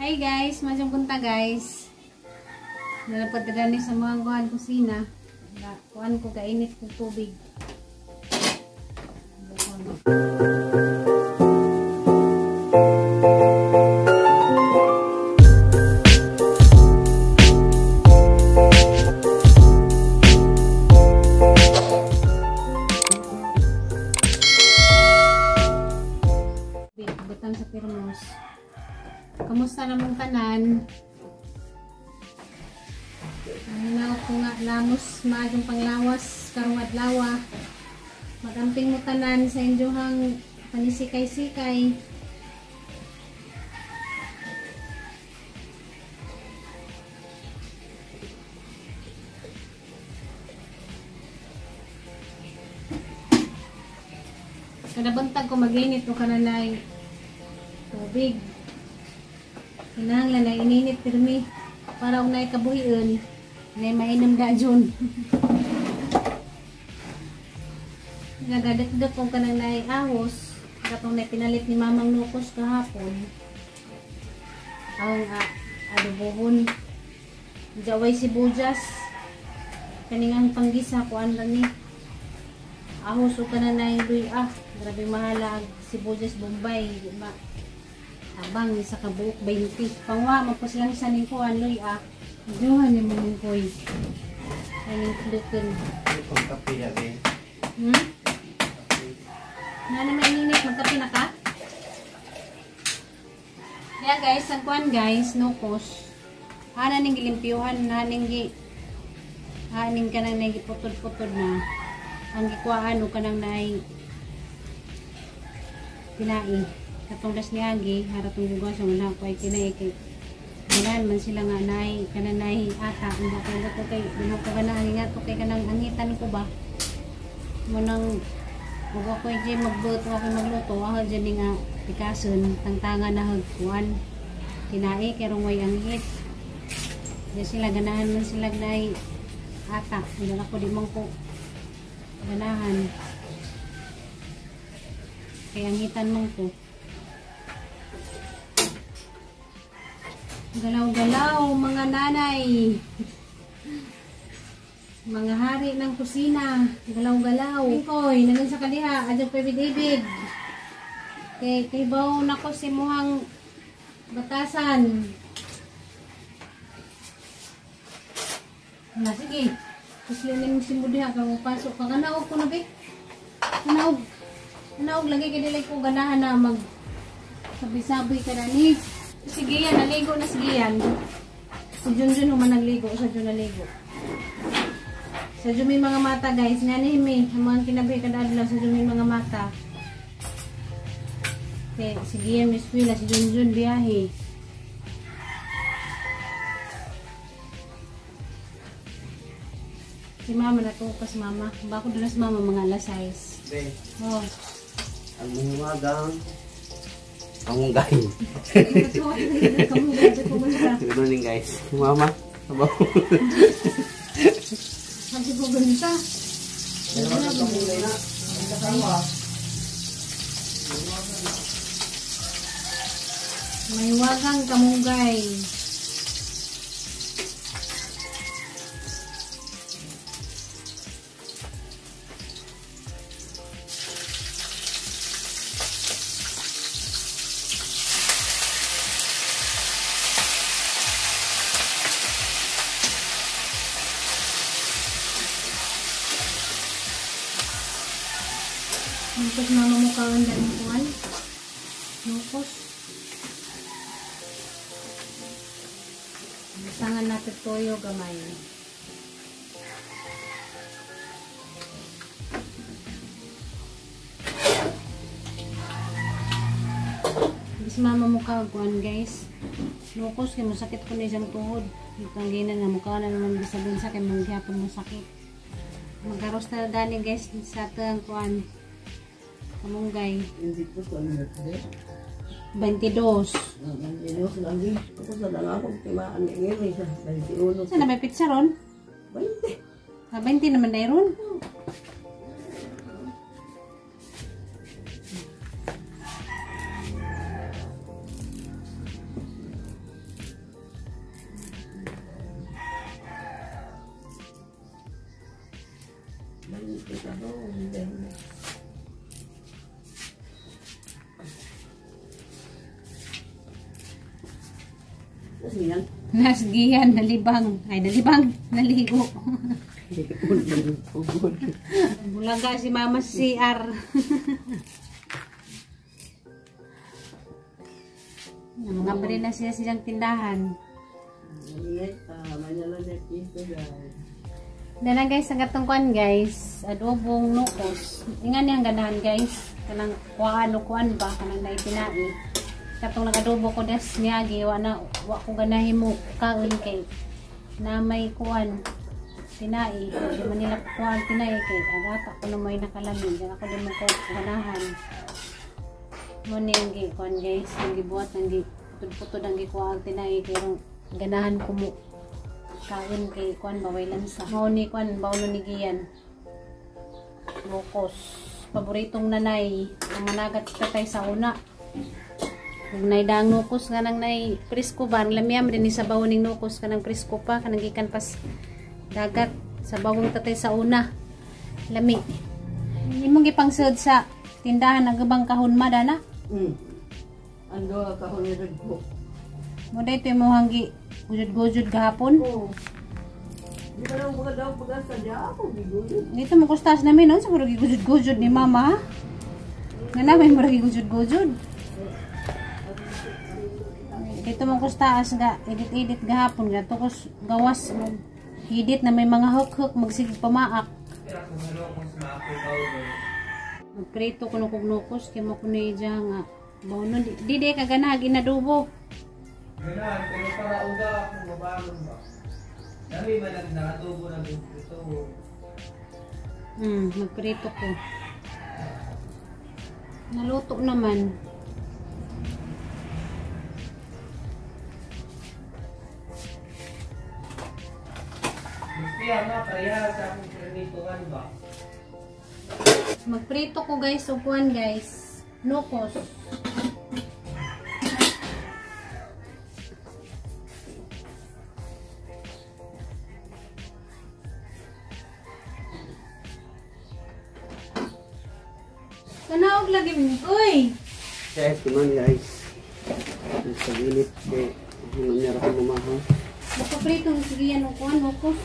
Hi guys, masyong punta guys. Nalapad na ni sa mga kuhan kusina. Kuhan ko kainit kong tubig. Butang sa pirmos. Kamusta namang tanan? Ang ko nga lamos maadong panglawas karong adlaw. Magamping mo tanan sa inyohang panisikay-sikay. Kada buntag ko mag-init o kananay tubig. Kinahanglan na ininit pirmi para og naay kabuhion na mainom da jud. Nagadakdak kung kanang naay ahos katong naay pinalit ni Mamang Nukos kahapon. Ang adobohon. Jaway sibuyas. Kaningang panggisa kuan lang ni. Ahos o kanang naay luya. Grabe mahala ang sibuyas Bombay. Ma abang isa ka buok 20. Pangwa magpasilang sa ning kuan luya. Duha ni mo ning koy. Kaning kluten. Pagkape ya be. Na naman init magkape na ka? Yeah guys, ang kuan guys, nukos. Ana ning gilimpyuhan, na ning gi aning kanang nay giputod-putod na. Ang gikuhaan og kanang nay tinai. Katong das niagi, haratong gugas ang wala ko ay tinai kay ganahan man sila nga nay kanang nay ata hindi ko gato kay di mo ko ganahan nga to kay kanang angitan ko ba. Mo nang ug ako ay magluto ako magluto ako dyan ni nga pikason tangtanga na hagkuan tinai kay rong way anghit. Di sila ganahan man sila nay ata hindi ako di man ko ganahan kay angitan man ko. Galaw-galaw mga nanay, mga hari ng kusina, galaw-galaw. Koy, naging sa kaliha, adyo pibid-ibid. Kay kay baw nako si muhang batasan. Na sige. Kuslinin mo si mo diha kang pasok ka kanaog ko na be. Kanaog. Kanaog lagi kay dili ko ganahan na mag sabi-sabi ka na ni. Sige yan, naligo na sige yan. Si Junjun human nagligo, sa Jun naligo. Sa Jun may mga mata guys, nga ni Himi, ang mga kinabi kada adlaw sa Jun may mga mata. Okay, sige yan, Miss Willa, si Junjun biyahe. Si Mama natupas Mama. Bako doon na si Mama mga alas 6. Be. Oh. Ang umagang kamunggay. Good morning guys. Mama, abaw. Sabi ko ganita. May wagang kamunggay. Nukos mama mo kaon dahil kuwan. Nukos. Tangan natin toyo gamay. Bis mama mo kaon guys. Nukos kay masakit ko na isang tuhod. Itong gina nga mukha na naman bisag-unsa kay mangyapon mo sakit. Magaros na dani guys sa tang kuan. Kamunggay. Hindi ko ito ang birthday. 22. 22 lagi. Ako sa lang ako. Timaan na ngayon. 21. Saan na may pizza ron? 20. Ah, 20 naman na ron. Kasi yan. Nasgiyan, nalibang. Ay, nalibang. Naligo. Bulaga si Mama CR. Mga pa rin na sila silang tindahan. Dala guys, ang katong kuan guys, adobong nukos. Ingan niyang ganahan guys, kanang kuan o kuan ba, kanang naipinai. Katong nagadobo ko des niyagi, wa na wa ko ganahi mo kaon kay na may kuan tinai. Di man nila kuan tinai kay agata ko na may nakalami. Diyan ako di mo ko ganahan. Mo ni ang gi kuan guys, ang gibuhat ang gi putod-putod ang gikuha ang tinai kay ganahan ko mo kaon kay kuan baway lansa. Mao ni kuan bawlo ni Gian. Lukos. Paboritong nanay ang managat tatay sa una. Ug nay daang nukos nga nang nay presko ba, ang lamyam din ni sa bawon ning nukos kanang presko pa kanang gikan pas dagat sa bawong tatay sa una. Lami. Imong gipangsud sa tindahan ang gabang kahon ma dana. Ando kahon ni Redbo. Mo dayto imong hanggi gujud-gujud gahapon. Oo. Di ba lang mga daw pag-asa niya ako giguyod. Dito mo kustas namin no, sa murag gujud-gujud ni mama. Nga namin murag gujud-gujud. Dito mo kustaas ga edit-edit gahapon ga tukos gawas edit na may mga hook-hook magsigig pamaak. Magprito kuno kog nukos kay mo kuno diya nga bawnon di di ka ganahag inadubo. Ganahan, pero para uga akong babalon ba? Dami man ang nakadubo ng ito. Magprito ko. Naluto naman. Gustiya nga, pareha sa akong prinituhan ba? Magprito ko guys, upuan guys. Nukos. Kanaog lagi mo. Uy! Guys, good morning guys. Sa init kay nangyari ako lumahaw. Magpaprito ko sige yan upuan, nukos.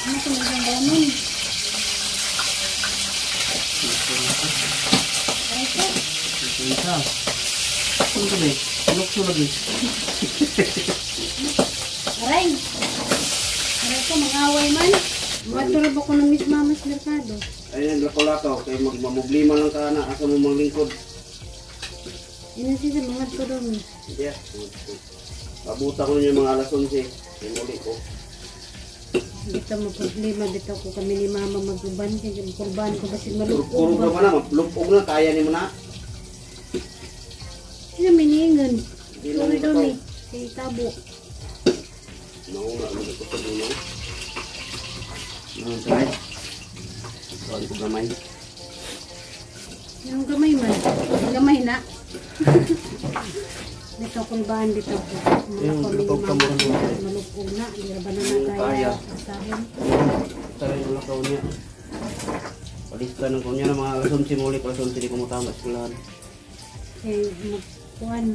Ano itong isang banon? Ay ko. Isa. Ano ba? Lukso lagi. Aray! Aray ko, mag-away man. Matulog ako ng Miss Mama's Mercado. Ayun, lakaw-lakaw. Kaya magmamublima lang ka na. Asa mo manglingkod. Yun siya mga tulog. Yeah. Pabuta ko niya mga alas 11. Yung uli ko. Dito mo problema. Dito ko kami ni Mama mag-uban. Kaya kurban ko kasi Puro malupog ka ba? pa na. Maglupog na. Kaya ni mo na. Sino may niingan? Hindi lang ito. Dumi-dumi. Kay tabo. Nauna. Ano ito sa dulo? Ano try? Tuwan ko gamay. Yung gamay man. Gamay na. Dito kulbaan dito ko. Mga Yung kami ni lupog ka Mama. mo rin. Malupog na. Hindi ba na Yung kaya kaya. asahin? Tara yung lakaw niya. Palista ng kunya ng mga alas 11 muli. Alas 11 di ko matama sa eskwelahan. Eh, magkuhan.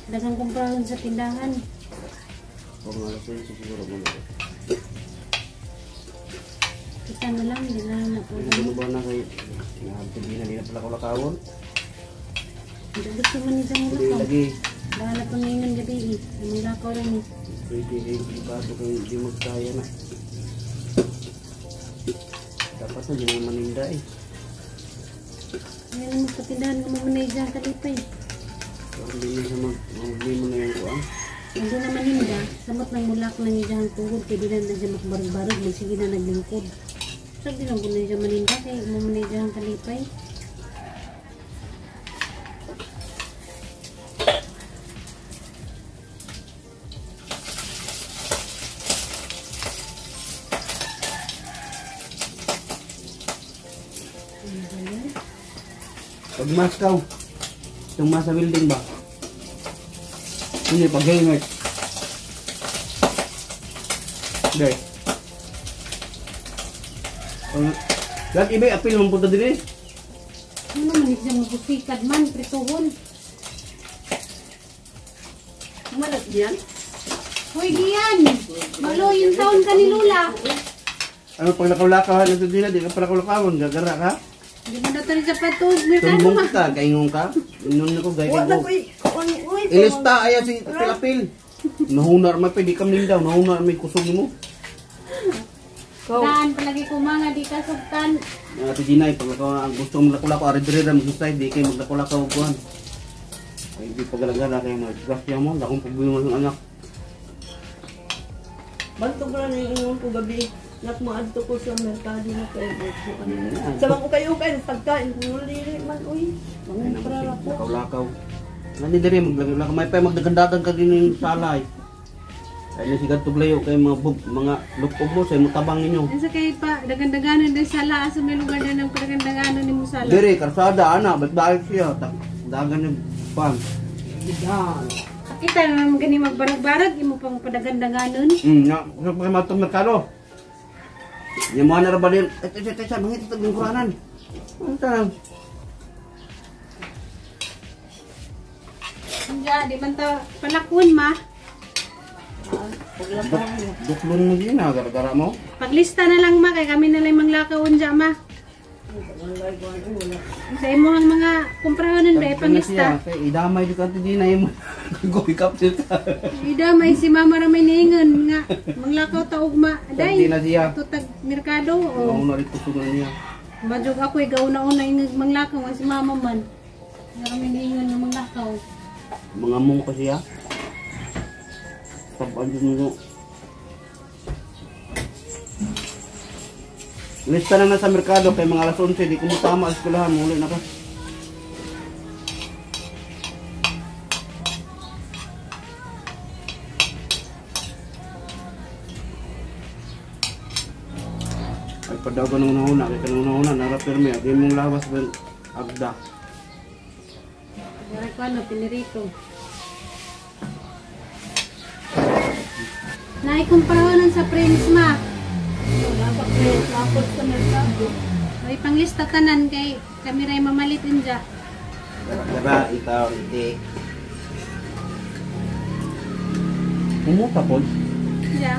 Dagang kumprahon sa tindahan. O mga alas 11 siguro muna. Kita na lang, hindi na lang Ano na. ba na kayo? Nahabtid din na di na pala ko lakawon. Hindi gusto man niya Hindi mulakaw. lagi. Bahala pa ngayon gabi eh. Ang mulakaw rin eh. Pwede eh, delikado kayo hindi magkaya na. Dapat na, di na maninda eh. Ngayon naman sa tindahan, gumamanay dyan kalipay. Pero hindi na siya mag-problema na yung kuang. Hindi naman hinda, samot ng mulak na niya ang tuhod, kaya di na na siya makbarog-barog, magsige na naglingkod. Sabi lang ko na siya maninda, kaya gumamanay dyan kalipay. Ano ba yan? Pag mask ka, itong mask sa building ba? Hindi, pag helmet. There. Lahat iba, apil, mapunta din eh. Ano naman, hindi siya magusikad man, prituhon. Malat yan. Hoy, Gian! Malo, yung taon ka ni Lula. Ano pag lakaw-lakaw, ano din na, di ka pala lakaw gagara ka. Di mo na ito rin sa patog. Merkado Tumbong ma. ka, kaingon ka. Inon ko, gay Wala ko. ko uy. Ilista, ayan si Pilapil. Nahunar may pwede kam daw, nahunar may kusog mo. Daan palagi ko mga di ka sugtan. Ate Ginay, pag lakaw, ang gusto mong lakaw-lakaw, ari dire ra magsusay, di kay maglakaw-lakaw kuan. Kay di pagalagala kay mo, grasya mo, dakong problema ng anak. Bantog ra ni ingon ko gabi. Nak moadto ko sa merkado na kay Sa mga ukay-ukay pagkain ko dili man uy. Mangumpra ra ko. Lakaw-lakaw. Nani dire maglakaw-lakaw, may pa magdagandagan ka din yung salay. Ay na sigat tuglayo kay mga bug, mga lupog mo sa imong tabang ninyo. Asa kay pa dagandaganon din sala asa may lugar na ng padagandaganon ni mo sala. Dire karsada ana, ba't bakit siya? Dagan yung pan. Kita naman gani magbarag-barag imo pang padagandaganon. Na, sa pa matong merkado. Yung mga narabalin, ito, ito, ito, mangita sa bingkuranan. Ano tanang? Hindi, di man ta palakon ma. Duklon mo din, ha, gara-gara mo. Paglista na lang ma kay kami na lang manglakaw unja ma. Sa imong mga kumprahonon ba ipanglista. Kay idamay di kanto din na imo. Goy kapsil ka. Idamay si mama ra may niingon nga manglakaw ta ugma Di day. na siya. Tutag merkado o Mauna rin kusugan niya. Majog ako gauna-una ingag manglakaw nga si mama man. Nga may niingon nga manglakaw. Mga mong ko siya. Sabaan dyan mo. Lista na na sa merkado kay mga alas 11, di ko mo tama ang eskwelahan, muli na ka. Ay padagan ng una-una, kay kanang una-una, narapirme, di mong lawas ba agda. Wala ko ano, pinirito. Naikumparahonan sa Prince ma. Napakapot sa merkado. May panglista tanan kay kami ray mamalit inja. Gara-gara, ikaw, hindi. Umuta po. Inja.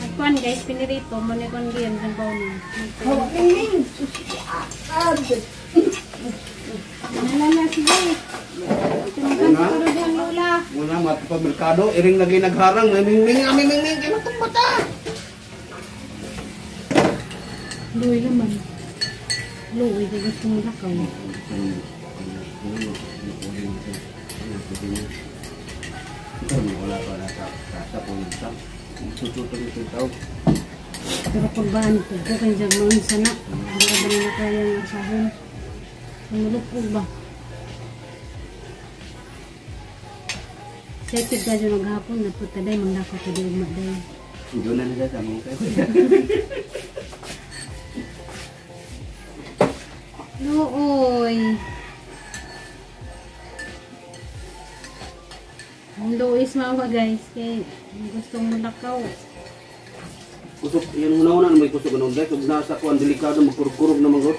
Nagkuan guys, pinirito. Muna kon diyan sa bawon. Hawak ning. Nalala sige. Tumukan sa karo diyang lola. Muna, mati pa merkado, iring lagi nagharang, may mingming, may mingming, kaya matong bata. Luwi naman. Luwi, kaya gusto mo lakaw. Wala pa na sa pumunta. Tututong ito tao. Pero pagbaan, pagkukan siya maun sana. Hindi ka ba na kayang asahon? Tumulupog ba? Excited ka dyan maghapon, napunta day, manglakaw ka di ugma day. Doon na nila sa mga kayo. Luoy. Ang luoy mama guys, kay gustong mulakaw. Kusog, yan una-una may kusog ano guys. Kung nasa ko, ang delikado, magkurog-kurog na mga.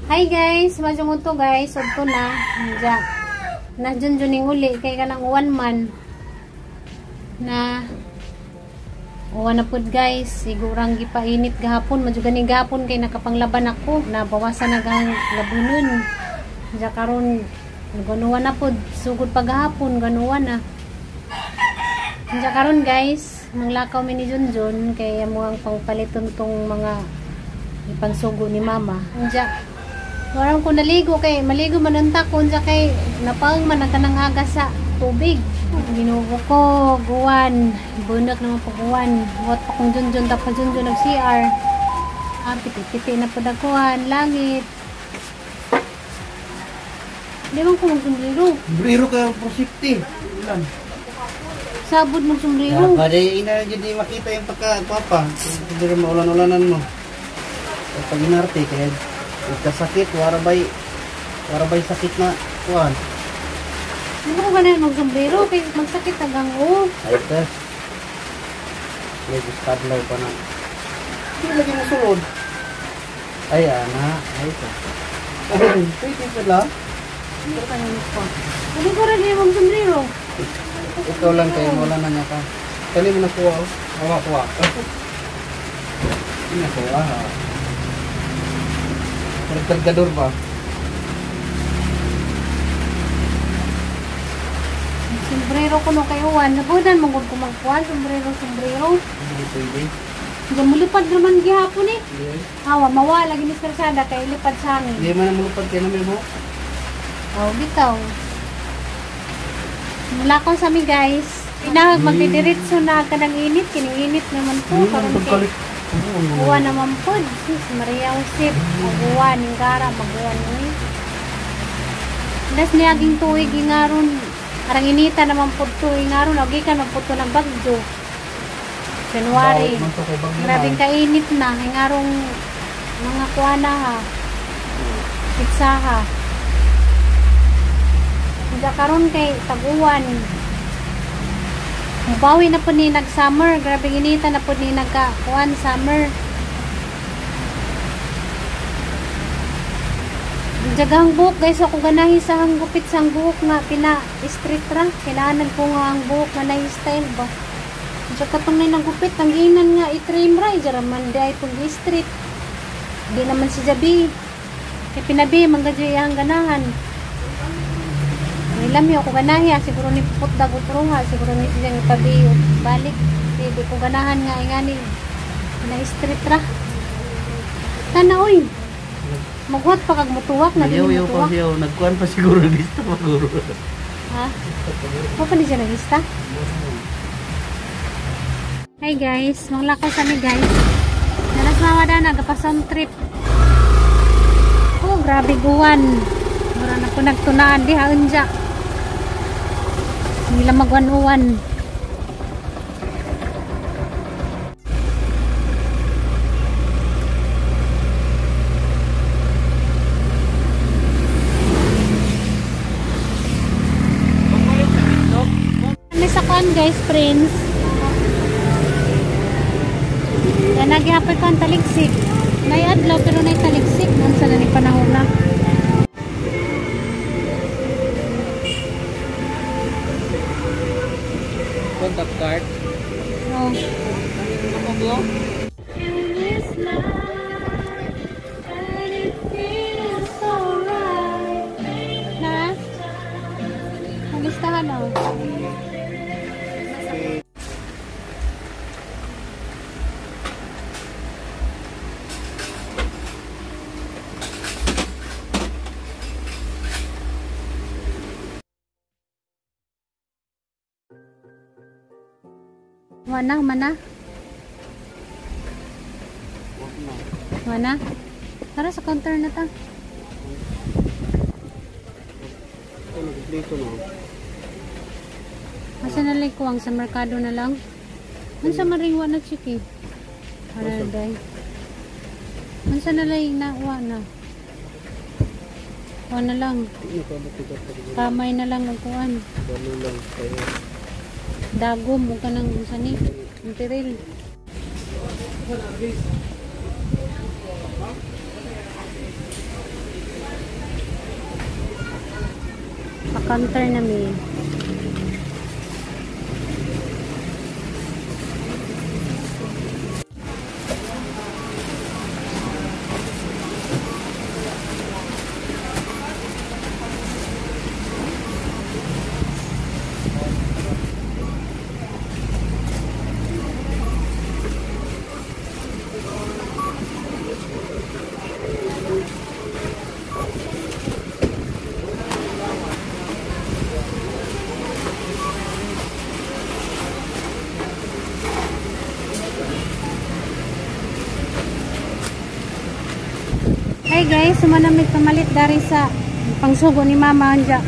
Hi guys, madyong unto guys, udto na. Diya. Na dyan uli kay kanang uwan man na uwan na pud guys, sigurang gipainit gahapon, madyo gani gahapon kay nakapanglaban ako, nabawasan na gahang labunon. Diya karon ganuwan na pud, sugod pa gahapon ganuwan na. Diya karon guys, manglakaw mi ni Junjun kay amo ang pangpaliton tong mga ipangsugo ni mama. Diya warang ko naligo kay maligo man unta ko unsa kay napaang man ang kanang aga sa tubig. Ginuo ko guwan, bunak naman pag guwan. Buhat pa kong Junjun tapos Junjun nag CR. Ah, piti-piti na pud akoan langit. Di man ko magsombrero. Sombrero ka for safety. Ilan? Sabod magsombrero. Kaya ina dyan di makita yung pagka-papa. Hindi rin maulan-ulanan mo. Pag inarte, kaya nagkasakit, warabay sakit na kuan. Hindi ko ganahan magsombrero kay magsakit agang o. Ay, tes. May gustadlaw pa na. Hindi lagi mo sulod. Ay, ana. Ay, ito. Ay, pwede pala. Hindi pa rin ko. Ano ko rin yung sombrero? Ikaw lang kayo, wala na niya ka. Kani mo nakuha oh. Awa kuha. Hindi nakuha ha. Parang kargador ba? Sombrero ko no kay Juan. Nabudan mo gud ko magkuhan sombrero sombrero. Hindi pwede. Diyan mulipad naman gihapon eh. Hindi. Awa mawa lagi ni Sarsada kay lipad sa hangin. Hindi man mulupad kay namin mo. Oh, bitaw. Mula ko sa mi guys. Inahag magdidiretso na ka ng init, kining init naman po karon kay uwan naman po. Sus Maria Josep, maguwan ning gara, maguwan oy. Das niaging tuig ingaron. Arang inita naman po tuig ingaron, og gikan man po to ng bagyo. January. Grabing kainit na, ingarong mga kuana ha. Pitsa ha. Unya karon kay tag-uwan. Mubawi na po ni nag-summer. Grabe inita na po ni nagka-kuan summer. Jagang buhok guys, ako ganahi sa hanggupit sa buhok nga pina-street ra. Kailangan ko nga ang buhok nga na-style ba. Diyan katong na nagupit, ang ginan nga i-trim ra, dyan man di ay pag street. Di naman si Jabi. Kay pinabi, manggadyo iyang ganahan. May lami ako ganahi, siguro ni puputdag utruha, siguro ni siyang ipabi o balik. Di ko ganahan nga ingani na street ra. Tana oy. Maghuwat pa kag mutuwak na din Ayaw, ayaw pa mutuwak. siya. Nagkuhan pa siguro lista pa siguro. Ha? Wa pa ni siya nagista? Hi guys, manglakaw sa mi guys. Naras mama da nagpa-sound trip. Oh, grabe guwan. Mura na ko nagtunaan diha unja. Nila magwan-uwan. Kami sa kuan guys, friends. Yan nagyapay ko ang taligsik. Nay adlaw pero nay taligsik. Unsa na ni panahon na. Contact card. Oh. Ano mo? In this life, and it feels so right. Na? Ang listahan oh. Mana, mana? Mana? Tara sa counter na ta. Ito, nagplito na. Asa na lang kuwang sa merkado na lang. Unsa man ring wa na chiki? Para day. Unsa na lang na wa na. Wa na lang. Kamay na lang ang kuan. Dalo lang kayo. Dagom ug kanang unsa ni? Ang tiril. Pa-counter na mi. Hi guys, suma na mi pamalit dari sa pangsugo ni Mama anja.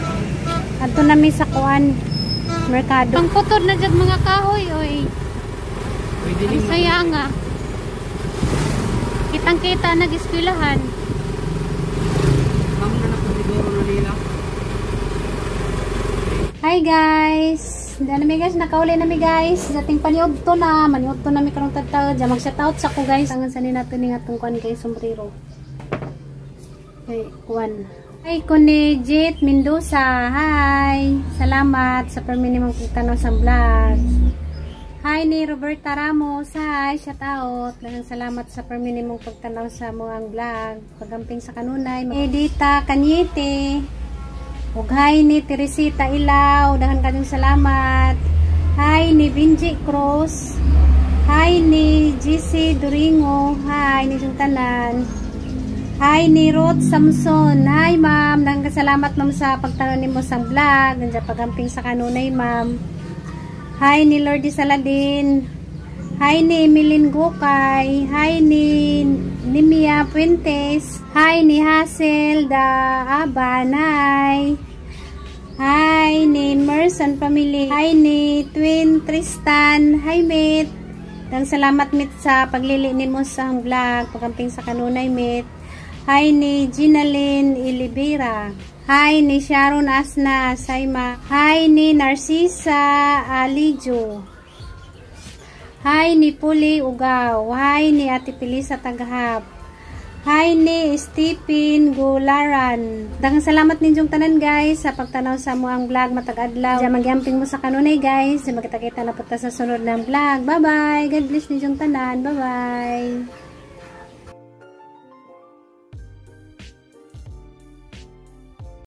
Adto na mi sa kuan merkado. Ang putod na jud mga kahoy oy. Ang saya nga. Kitang-kita nag-eskwelahan. Hi guys. Dana mi guys, nakauli na mi guys. Dating paniudto na, maniudto na mi karong tagtawad. Diyan mag-shout out sa ko guys. Tangan sa ni nato ni atong kuan guys sombrero. Kay kuan. Hi ko ni Jit Mendoza. Hi. Salamat sa permi nimong pagtanaw sa vlog. Hi ni Roberta Ramos. Hi, shout out. Daghang salamat sa permi nimong pagtanaw sa among vlog. Pagamping sa kanunay. Edita Kanyete. Ug hi ni Teresita Ilaw. Daghan kayong salamat. Hi ni Benji Cruz. Hi ni GC Duringo. Hi ni tanan. Hi ni Ruth Samson. Hi, ma'am. Daghang salamat, ma'am, sa pagtanaw nimo sa vlog. Nandiyan pagamping sa kanunay, ma'am. Hi ni Lordy Saladin. Hi ni Emilin Gukay. Hi ni Nimia Puentes. Hi ni Hazel da Aban. Hi. Hi ni Merson Family. Hi ni Twin Tristan. Hi, mate. Dang salamat, mate, sa paglili nimo sa vlog. Pagamping sa kanunay, mate. Hi ni Ginalyn Ilibera. Hi ni Sharon Asna. Saima. Hi ni Narcisa Alijo. Hi ni Puli Ugaw. Hi ni Ate Pilisa Taghap. Hi ni Stephen Gularan. Daghang salamat ninyong tanan, guys, sa pagtanaw sa among vlog matag adlaw. Diyan magyamping mo sa kanunay, guys. Diyan magkita-kita na punta sa sunod ng vlog. Bye bye. God bless ninyong tanan. Bye bye.